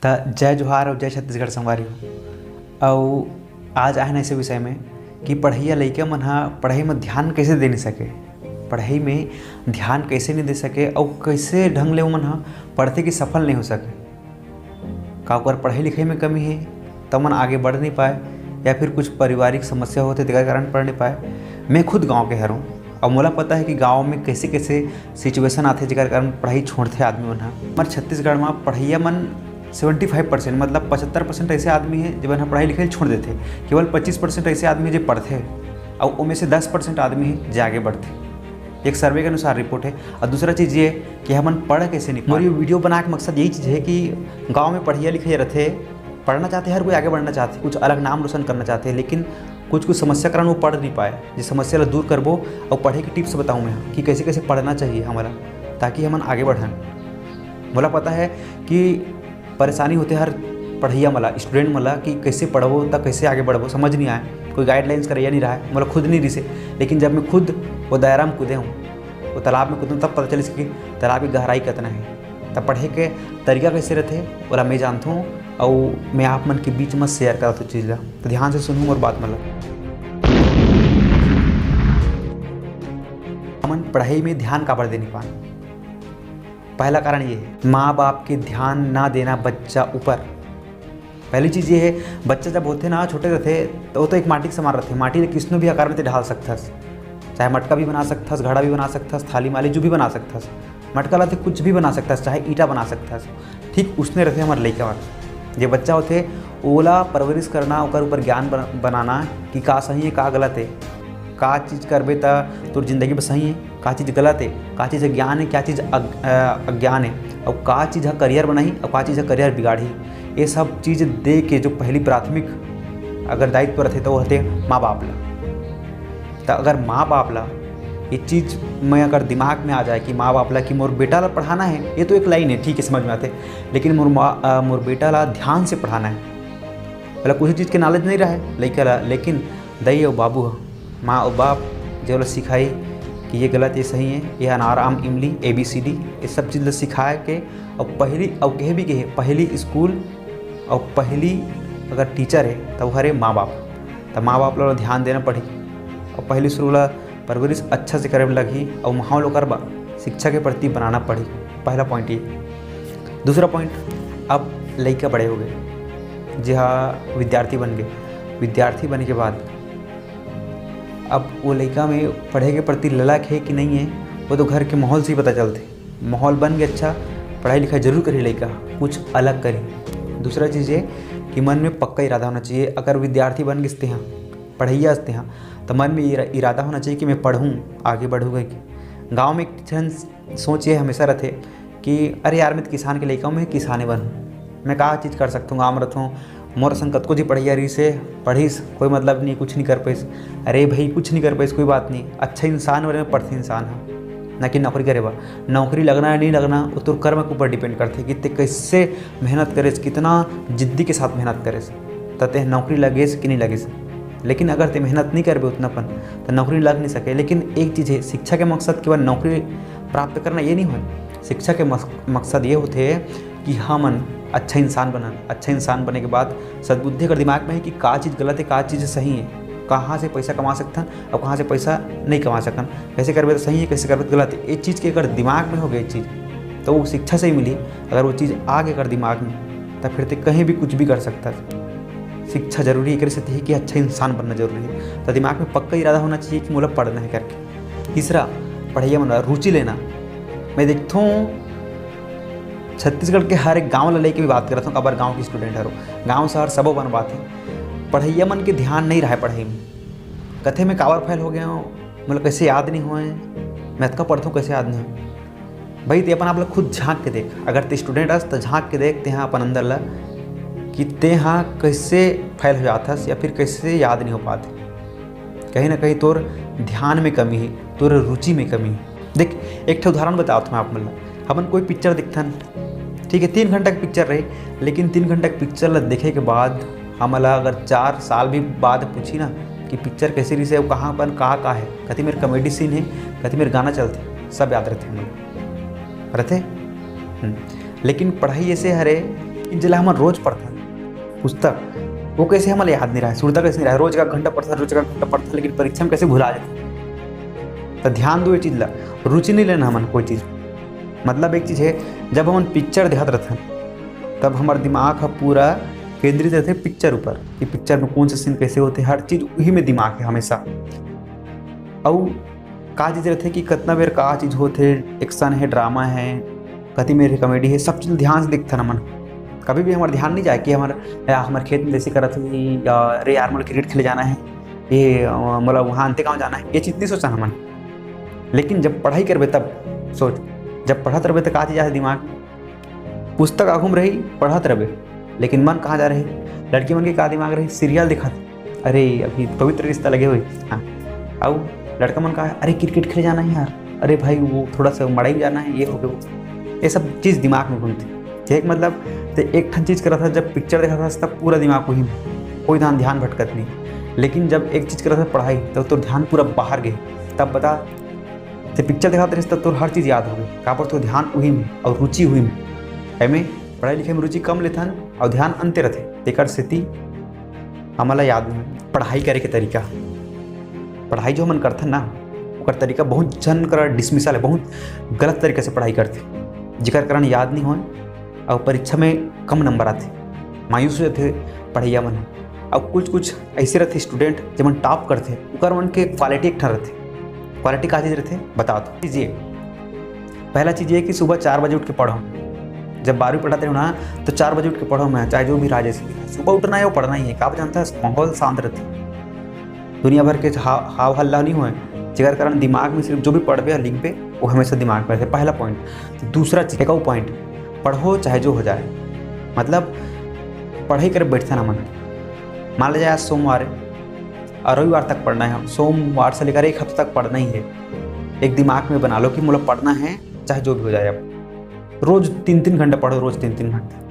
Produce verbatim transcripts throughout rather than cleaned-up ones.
त जय जोहार अउ जय छत्तीसगढ़ संगवारी हो। अउ आज आए हन ऐसे विषय में कि पढ़इया लइका मन ह पढ़ाई में ध्यान कैसे दे नहीं सके, पढ़ाई में ध्यान कैसे नहीं दे सके अउ कैसे ढंग ले ओमन ह पढ़थे कि सफल नहीं हो सके। का ओकर पढ़ाई लिखाई में कमी है त ओमन आगे बढ़ नहीं पाए, या फिर कुछ पारिवारिक समस्या होथे तेकर कारण पढ़ नहीं पाए। मैं खुद गाँव के हरौं अउ मोला पता है कि गाँव में कैसे कैसे सिचुएशन आथे जेकर कारण पढ़ाई छोड़थे आदमी मन ह। हमर छत्तीसगढ़ म पढ़इया मन सेवेंटी फाइव परसेंट, मतलब पचहत्तर परसेंट ऐसे आदमी हे जेमन ह पढ़ाई लिखाई छोड़ देथे। केवल पच्चीस परसेंट ऐसे आदमी हे जे पढ़थे अउ ओमे से दस परसेंट आदमी हे जे आगे बढ़थे। एक सर्वे के अनुसार रिपोर्ट है। और दूसरा चीज़ ये कि हमन पढ़ कैसे नहीं पाए। मोर ये वीडियो बना के मकसद यही चीज़ है कि गाँव में पढ़िया लिखिया रथे, पढ़ना चाहते, हर कोई आगे बढ़ना चाहते, कुछ अलग नाम रोशन करना चाहते, लेकिन कुछ कुछ समस्या कारण वो पढ़ नहीं पाए। जिस समस्या ला दूर करबो और पढ़े के टिप्स बताऊँ मैं कि कैसे कैसे पढ़ना चाहिए हमारा, ताकि हमन आगे बढ़न। मोला पता है कि परेशानी होते हर पढ़इया मला, स्टूडेंट मला कि कैसे पढ़बो त कैसे आगे बढ़बो, समझ नहीं आए, कोई गाइडलाइंस करैया नहीं रहा है, मोला खुद नहीं रिसे। लेकिन जब मैं खुद वो दायरा में कूदे हूँ, वो तालाब में कूदे हूँ, तब पता चलिस कि तालाब की गहराई कितना है। तब पढ़े के तरीका कैसे रहते, ओला मैं जानता हूँ, और मैं आप मन के बीच में शेयर करत हूँ चीज़ ला। तो ध्यान से सुनहू मोर बात मन ला। हमन पढ़ाई में ध्यान काबर दे नहीं पान? पहला कारण ये है, माँ बाप के ध्यान ना देना बच्चा ऊपर। पहली चीज़ ये है, बच्चा जब होथे ना, छोटे रहथे, तो वो तो एक माटी के समान रहथे। माटी ले किसनो भी आकार में ते ढाल सकथस, चाहे मटका भी बना सकथस, घड़ा भी बना सकथस, थाली माली जो भी बना सकथस। मटका ला ते कुछ भी बना सकथस, चाहे ईंटा बना सकथस। ठीक उसने रहथे हमर लइका मन। जे बच्चा होथे, ओला परवरिश करना, ओकर ऊपर ज्ञान बन-, बनाना कि का सही है, का गलत है, का चीज़ करबे त तोर जिंदगी में सही है, का चीज़ गलत है, का चीज़ ज्ञान है, क्या चीज़ अग-, अ, अज्ञान है, और का चीज़ ह करियर बनाही और का चीज़ ह करियर बिगाड़ही। ये सब चीज़ दे के जो पहली प्राथमिक अगर दायित्व रहथे, तो वो रहथे माँ बाप ला। तो अगर माँ बाप ला ये चीज़ में अगर दिमाग में आ जाए कि माँ बाप ला कि मोर बेटा ला पढ़ाना है, ये तो एक लाइन है, ठीक है, समझ में आते, लेकिन मोर माँ, अ, मोर बेटा ला ध्यान से पढ़ाना है, मतलब कुछ चीज़ के नॉलेज नहीं रहे लइका ला, लेकिन दई अउ बाबू ह, माँ अउ बाप जे ओला सिखाई कि ये गलत, ये सही है, ये अनार, आम, इमली, ए बी सी डी, ये सब चीज़ ला सिखाए के, अउ पहली, अउ कहे भी कहे, पहली स्कूल अउ पहली अगर टीचर है, त वो हरे माँ बाप। त माँ बाप ला ध्यान देना पड़ही, अउ पहली शुरू ला परवरिश अच्छा से करे में लगही, अउ माहौल ओकर बा-, शिक्षा के प्रति बनाना पड़ही। पहला पॉइंट ये। दूसरा पॉइंट, अब लइका बड़े हो गए, जे हा विद्यार्थी बन गए, विद्यार्थी बने के बाद अब वो लइका में पढ़े के प्रति ललक है कि नहीं है, वो तो घर के माहौल से ही पता चलथे। माहौल बन गया अच्छा, पढ़ाई लिखाई जरूर करी लइका, कुछ अलग करी। दूसरा चीज़ ये कि मन में पक्का इरादा होना चाहिए। अगर विद्यार्थी बन गिस तेहा, पढ़ैया अस तेहा, तो मन में इरा-, इरादा होना चाहिए कि मैं पढ़ूँ, आगे बढ़ूँ करके। गाँव में एक ठन सोच ये हमेशा रहथे कि अरे यार, मैं तो किसान के लइका हूँ, मैं किसाने बनूँ, मैं का चीज़ कर सकता हूँ, गाँव में रहता हूँ, मोर असन कतको झी पढ़िया रहिस हे, पढ़िस, कोई मतलब नहीं, कुछ नहीं कर पाइस। अरे भाई, कुछ नहीं कर पाइस, कोई बात नहीं, अच्छा इंसान बने में पड़थे इंसान ह, ना कि नौकरी करे बर। नौकरी लगना या नहीं लगना, वो तोर कर्म के ऊपर डिपेंड करथे कि ते कैसे मेहनत करेस, कितना जिद्दी के साथ मेहनत करेस, त ते नौकरी लगेस कि नहीं लगेस। लेकिन अगर ते मेहनत नहीं करबे उतना पन, त नौकरी लग नहीं सके। लेकिन एक चीज़ है, शिक्षा के मकसद केवल नौकरी प्राप्त करना ये नहीं होय। शिक्षा के मक-, मकसद ये होथे कि हमन अच्छा इंसान बनन। अच्छा इंसान बने के बाद सद्बुद्धि अगर दिमाग में है कि का चीज़ गलत है, का चीज़ सही है, कहाँ से पैसा कमा सकथन और कहाँ से पैसा नहीं कमा सकथन, कैसे करबे तो सही है, कैसे करबे तो गलत है, ये चीज़ के अगर दिमाग में हो गई चीज़, तो वो शिक्षा से ही मिली। अगर वो चीज़ आ गई अगर दिमाग में, तब फिर ते कहीं भी कुछ भी कर सकता है। शिक्षा जरूरी है, एकरे सेती है कि अच्छा इंसान बनना जरूरी है। तो दिमाग में पक्का इरादा होना चाहिए कि मोला पढ़ना है करके। तीसरा, पढ़ाई में रुचि लेना। मैं देखता हूँ, छत्तीसगढ़ के हर एक गांव ला लेके भी बात करत हूँ, काबर गांव के स्टूडेंट हरो, गांव शहर सबो बनवाथे। पढ़इया मन के ध्यान नहीं रहे पढ़ाई में। कथे, "मैं काबर फेल हो गया हूँ, मोला कैसे याद नहीं होए, मैं अतका पढ़ता हूँ, कैसे याद नहीं होए?" भाई, ते अपन आप ला खुद झांक के देख। अगर ते स्टूडेंट अस, त झांक के देख तेहा अपन अंदर ला कि तेहा कैसे फेल हो जात हस या फिर कैसे याद नहीं हो पात। कहीं ना कहीं तोर ध्यान में कमी है, तोर रुचि में कमी है। देख, एक ठो उदाहरण बतावत हूँ मैं आप मन ला। हमन कोई पिक्चर देखथन, ठीक है, तीन घंटा के पिक्चर रहे, लेकिन तीन घंटा के पिक्चर ला देखे के बाद हमन ला अगर चार साल भी बाद पूछी ना कि पिक्चर कैसे रहिस हे, वो कहाँ पर का का है, कति मेर कॉमेडी सीन है, कति मेर गाना चलथे, सब याद रहथे हमन ला। रहथे। हम्म। लेकिन पढ़ाई ऐसे हरे जेला हमन रोज पढ़थन पुस्तक, वो कैसे हमला याद नहीं रहे, सुरता कैसे नहीं रहे, रोज का घंटा पढ़थन, रोज का घंटा पढ़थन, लेकिन परीक्षा में कैसे भुला जाथे। तो ध्यान दो ये चीज ला, रुचि नहीं लेना हमन कोई चीज। मतलब एक चीज है, जब हमन पिक्चर देखत रहथन, तब हमार दिमाग ह पूरा केंद्रित रहथे पिक्चर ऊपर, कि पिक्चर में कौन से सीन कैसे होथे, हर चीज उही में दिमाग है हमेशा। अउ का चीज रहथे कि कतना बेर का चीज होथे, एक्शन है, ड्रामा है, कति मेर कॉमेडी है, सब चीज ध्यान से देखथन हमन। कभी भी हमार ध्यान नहीं जाए कि हमार, या हमार खेत में जैसे करत होही, या "रे यार, मोला क्रिकेट खेले जाना है, ये, अ, मोला वहाँ अंते गाँव जाना है", ये चीज नहीं सोचन हमन। लेकिन जब पढ़ाई करबे तब सोच, जब पढ़त रहबे त का चीज आथे दिमाग में? पुस्तक आघू में रही, पढ़त रहबे, लेकिन मन कहाँ जा रही? लड़की मन के का दिमाग रही? सीरियल दिखत, "अरे, अभी पवित्र रिश्ता लगे हुए।" हाँ, अउ लड़का मन का, "अरे, क्रिकेट खेले जाना है यार, अरे भाई, वो थोड़ा सा मड़ई जाना है, ये हो गया, वो।" ये सब चीज दिमाग में घूमथे। ठीक, मतलब, ते एक ठन चीज करत हस, जब पिक्चर देखत हस, तब पूरा दिमाग वही में, कोई ध्यान, ध्यान भटकत नहीं। लेकिन जब एक चीज करत हस, पढ़ाई, तब तो ध्यान पूरा बाहर गए। तब बता, ते पिक्चर देखत रहिस, तब तोर हर चीज याद हो गई, काबर तोर ध्यान उही में अउ रुचि उही में। एमे पढ़ाई लिखाई में रुचि कम लेथन अउ ध्यान अंते रथे, तेकर सेती हमला याद नहीं। पढ़ाई करे के तरीका, पढ़ाई जो हमन करथन ना, ओकर तरीका बहुत झन करा डिसमिसल है, बहुत गलत तरीका से पढ़ाई करथे, जेकर कारण याद नहीं होय अउ परीक्षा में कम नंबर आथे, मायूस हो जाथे पढ़ैया मन। अउ कुछ कुछ ऐसे रथे स्टूडेंट, जेमन टॉप करथे, ओकर मन के क्वालिटी एक ठन रथे। क्वालिटी का चीज रथे, बता दो। कीजिए, पहला चीज ये कि सुबह चार बजे उठ के पढ़ो। जब बारहवीं पढ़त रहे ना, तो चार बजे उठ के पढ़ो मैं, चाहे जो भी रहा, जैसे भी रहा। सुबह उठना है, वो पढ़ना ही है। का जानता है, माहौल शांत रहती, दुनिया भर के हाव, हाव हल्ला नहीं होए, जेकर कारण दिमाग में सिर्फ जो भी पढ़बे या लिखबे, वो हमेशा दिमाग में रहे। पहला पॉइंट। दूसरा चीज, एक और पॉइंट, पढ़ो चाहे जो हो जाए, मतलब पढ़ाई करे बैठथन हमन। मान लीजिए आज सोमवार है और रविवार तक पढ़ना है, सोमवार से लेकर एक हफ्ते तक पढ़ना ही है। एक दिमाग में बना लो कि मोला पढ़ना है चाहे जो भी हो जाए। अब रोज तीन तीन घंटा पढ़ो, रोज तीन तीन घंटा।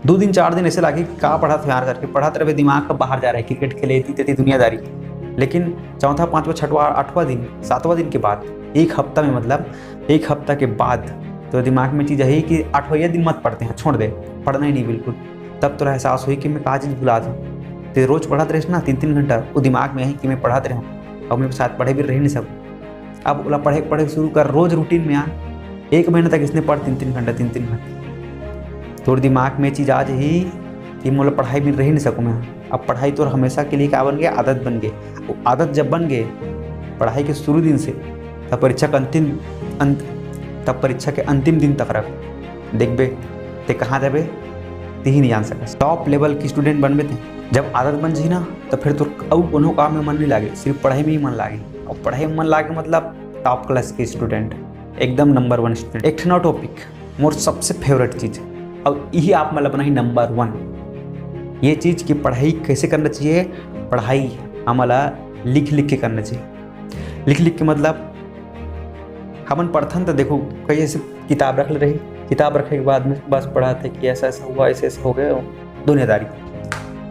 दो दिन चार दिन ऐसे लागे कि का पढ़त हो यार करके, पढ़त रहे, दिमाग का बाहर जा रहा है, क्रिकेट खेले, इतनी तेती दुनियादारी। लेकिन चौथा, पांचवा, छठवां, आठवां दिन, सातवां दिन के बाद, एक हफ्ता में, मतलब एक हफ्ता के बाद तो दिमाग में चीज यही कि आठवां दिन मत पढ़ते हैं, छोड़ दे, पढ़ना ही नहीं बिल्कुल। तब तोला एहसास हुई कि मैं का चीज भुला दूँ। तो रोज पढ़त रहे ना तीन तीन घंटा, वो दिमाग में है कि मैं पढ़त रहे हूँ, और मैं साथ पढ़े भी रह नहीं सकूँ। अब ओला पढ़े पढ़े शुरू कर, रोज रूटीन में आ, एक महीना तक इसने पढ़ तीन तीन घंटा, तीन तीन घंटा, तोर दिमाग में चीज आ जाही कि मोला पढ़ाई में रह नहीं सकूँ मैं। अब पढ़ाई तोर हमेशा के लिए का बन गया? आदत बन गई। वो आदत जब बन गए पढ़ाई के शुरू दिन से, तब परीक्षा के अंतिम अंत तब परीक्षा के अंतिम दिन तक रख, देखबे ते कहाँ जाबे, ते ही नहीं जान सकस। टॉप लेवल की स्टूडेंट बनबे ते। जब आदत बन जाही ना, तो फिर तोर अउ कोनो काम में मन नहीं लागे, सिर्फ पढ़ाई में ही मन लागे। और पढ़ाई में मन लागे मतलब टॉप क्लास के स्टूडेंट, एकदम नंबर वन स्टूडेंट। एक ठन टॉपिक, मोर सबसे फेवरेट चीज, और यही आप मतलब बनाही नंबर वन, ये चीज कि पढ़ाई कैसे करना चाहिए। पढ़ाई हमला लिख लिख के करना चाहिए। लिख लिख के मतलब हमन पढ़थन तो देखो, कई ऐसे किताब रख ले रही, किताब रखे के बाद में बस पढ़ाथे कि ऐसा ऐसा हुआ, ऐसे ऐसे हो गए, दुनियादारी।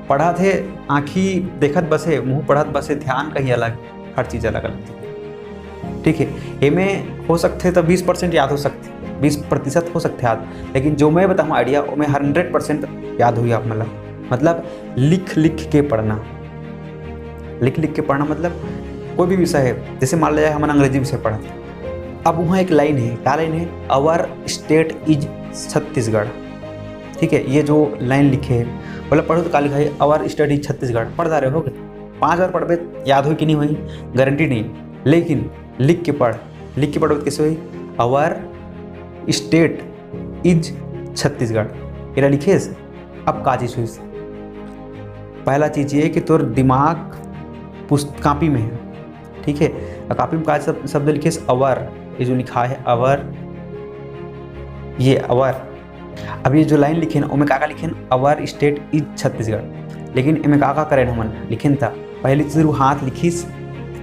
पढ़ाथे, आँखी देखत बसे, मुंह पढ़त बसे, ध्यान कहीं अलग, हर चीज अलग अलग। ठीक है, एमे हो सकथे तो बीस परसेंट याद हो सकथे, बीस प्रतिशत हो सकथे याद, लेकिन जो मैं बताऊँ आइडिया, वो मैं हंड्रेड परसेंट याद हुई आप मतलब। मतलब लिख लिख के पढ़ना, लिख लिख के पढ़ना मतलब कोई भी विषय है, जैसे मान लिया हमन अंग्रेजी विषय पढ़त, अब वहाँ एक लाइन है, का लाइन है? "Our state is Chhattisgarh." ठीक है, ये जो लाइन लिखे है, बोला पढ़ो तो का लिखा है? "Our state is Chhattisgarh." पढ़ जा रहे हो, पांच बार पढ़बे, याद हो कि नहीं होही, गारंटी नहीं, लेकिन लिख के पढ़, लिख के पढ़बे तो कैसे होही? "Our state is Chhattisgarh." एला लिखेस, अब का चीज होइस? पहला चीज ये कि तोर दिमाग पुस्त-, कॉपी में है, ठीक है, और कॉपी में का शब्द, शब्द लिखेस? "Our", ये जो लिखा है "our", ये "our", अब ये जो लाइन लिखे ना, ओमे का का लिखे ना? "Our state is Chhattisgarh." लेकिन एमे का का करे हमन लिखे था? पहली चीज वो हाथ लिखिस,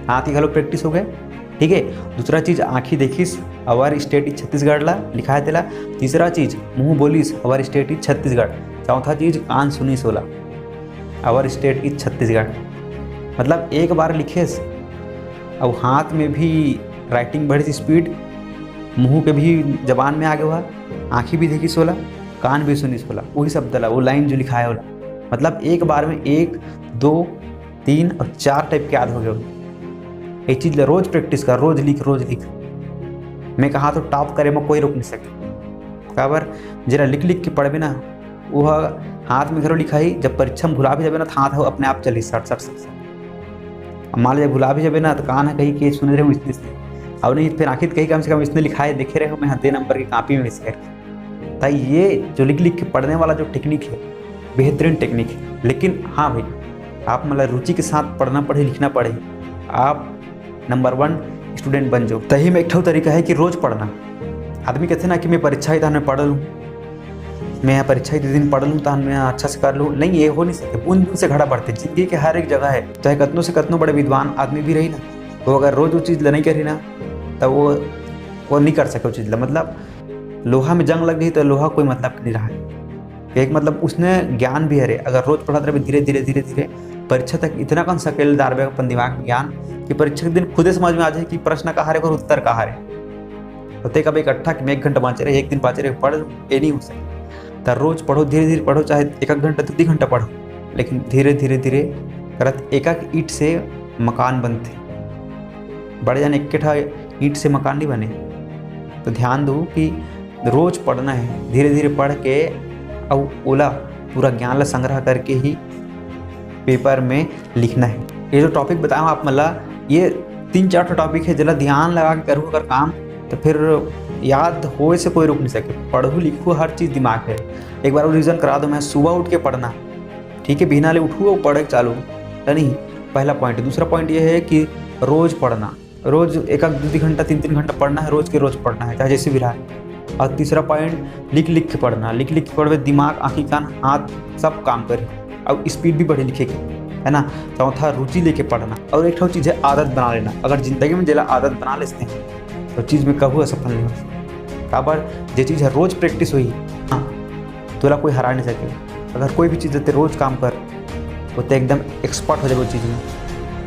हाथ की घलो प्रैक्टिस हो गए, ठीक है। दूसरा चीज आँखी देखिस, "Our state is छत्तीसगढ़" ला लिखा है तेला। तीसरा चीज मुंह बोलिस, "Our state is छत्तीसगढ़।" चौथा चीज कान सुनिस ओला, "Our state is छत्तीसगढ़।" मतलब एक बार लिखेस, अब हाथ में भी राइटिंग बढ़िस, स्पीड, मुंह के भी जबान में आगे हुआ, आँखी भी देखिस ओला, कान भी सुनिस ओला, वही शब्द ला, वो लाइन जो लिखाय हे ओला। मतलब एक बार में एक, दो, तीन और चार टाइप के याद हो गए। ये चीज ला रोज प्रैक्टिस कर, रोज लिख, रोज लिख। मैं कहा तो टॉप करे में कोई रोक नहीं सके। काबर, जेला लिख लिख के पढ़बे ना, वो ह हाथ में घलो लिखाही, जब परीक्षा में भुला भी जाबे ना, तो हाथ ह अपने आप चलही सट सट सट सट। अब मान लीजिए भुला भी जाबे ना, तो कान ह कही कि सुने रहे हूँ इसने, इसने। अब नहीं, फिर आखिर कही, कम से कम इसने लिखाय हे, देखे रहे हूँ मैं, हाँ, दे नंबर की कॉपी में इसके। त ये जो लिख लिख के पढ़ने वाला जो टेक्निक है, बेहतरीन टेक्निक है। लेकिन हाँ भाई, आप मतलब रुचि के साथ पढ़ना पड़े, लिखना पड़े, आप नंबर वन स्टूडेंट बन जाओ। तही में एक ठो तरीका है कि रोज पढ़ना। आदमी कहते ना कि मैं परीक्षा ही तहन मैं पढ़ लूँ, मैं यहाँ परीक्षा ही दे दिन पढ़ लूँ, तहन मैं यहाँ अच्छा से कर लूँ। नहीं, ये हो नहीं सके। बूंद बूंद से घड़ा भरथे। जिंदगी के हर एक जगह है, चाहे कतनो से कतनो बड़े विद्वान आदमी भी रही ना, वो अगर रोज वो चीज ला नहीं करी ना, तब वो, वो नहीं कर सके वो चीज ला। मतलब लोहा में जंग लग गई तो लोहा कोई मतलब के नहीं रहा है। एक मतलब उसने ज्ञान भी हरे, अगर रोज पढ़त रहे धीरे धीरे धीरे धीरे, परीक्षा तक इतना कन सकेल डारबे अपन दिमाग में ज्ञान कि परीक्षा के दिन खुदे समझ में आ जाए कि प्रश्न का हरे और उत्तर का हरे। तो ते कब इकट्ठा कि मैं एक घंटा बाँचे रहे, एक दिन बाँचे रहे, पढ़, ये नहीं हो सकता। त रोज पढ़ो, धीरे धीरे पढ़ो, चाहे एक आध घंटा, दो तीन घंटा पढ़ो, लेकिन धीरे धीरे धीरे करत एक एक ईंट से मकान बनथे। बड़े जान एक ठा ईंट से मकान नहीं बने। तो ध्यान दो कि रोज पढ़ना है, धीरे धीरे पढ़ के अउ ओला पूरा ज्ञान ला संग्रह करके ही पेपर में लिखना है। ये जो टॉपिक बताया हूँ आप मन ला, ये तीन चार ठो टॉपिक है, जेला ध्यान लगा के करूँ अगर काम, तो फिर याद होए से कोई रोक नहीं सके। पढ़ू लिखू, हर चीज दिमाग है। एक बार रिवीजन करा दो, मैं सुबह उठ के पढ़ना, ठीक है, बिहना ले उठू और पढ़े चालू, है नहीं? पहला पॉइंट। दूसरा पॉइंट ये है कि रोज पढ़ना, रोज एक आध दो तीन घंटा, तीन तीन घंटा पढ़ना है, रोज के रोज पढ़ना है, चाहे जैसे भी रहा है। और तीसरा पॉइंट, लिख लिख के पढ़ना। लिख लिख के पढ़बे, दिमाग, आँखी, कान, हाथ सब काम करे, और स्पीड भी बढ़े लिखे के, है ना? चौथा, रुचि लेके पढ़ना। और एक ठो चीज है, आदत बना लेना। अगर जिंदगी में जेला आदत बना लेते हैं, तो चीज में कभू असफल नहीं हो। काबर, जे चीज है रोज प्रैक्टिस होही, हाँ, तोला कोई हरा नहीं सके। अगर कोई भी चीज ते रोज काम कर, वो ते एकदम एक्सपर्ट हो जाबे वो चीज में।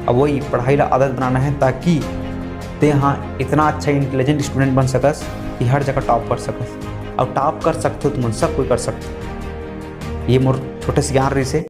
अब वही पढ़ाई ला आदत बनाना है, ताकि ते हाँ इतना अच्छा इंटेलिजेंट स्टूडेंट बन सकस कि हर जगह टॉप कर सकस। और टॉप कर सकते हो तुम, सब कोई कर सकते हो। ये मोर छोटे से ज्ञान रहिसे।